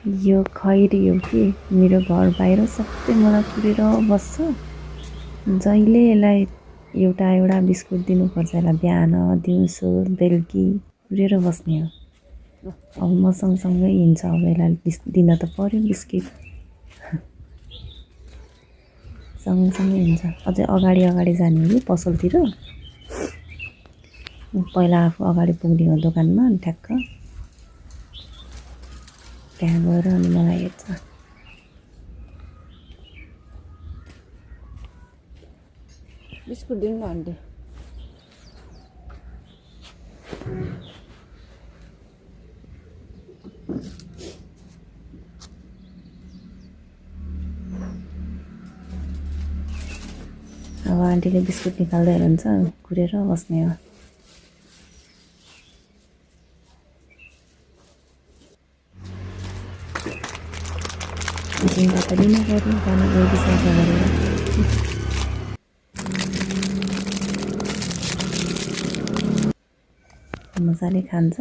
यो खैरी हो कि मेरो घर बाहिर सबै मलाई कुरेर बस्छ। जहिले यसलाई एउटा एउटा बिस्कुट दिनुपर्छ। यसलाई बिहान दिउँसो बेलुकी कुरेर बस्ने हो। अब म सँगसँगै हिँड्छ। अब यसलाई दिन त पर्यो बिस्किट। सँगसँगै हिँड्छ। अझै अगाडि अगाडि जाने हो कि पसलतिर। पहिला आफू अगाडि पुग्ने हो दोकानमा ठ्याक्क। त्यहाँ गएर अनि मलाई हेर्छ। बिस्कुट दिनु न आन्टी। अब आन्टीले बिस्कुट निकाल्दै हुनुहुन्छ कुरेर बस्ने हो। जिङ्गा त लिनु पऱ्यो पानी गइसक्यो गरेर। मजाले खान्छ।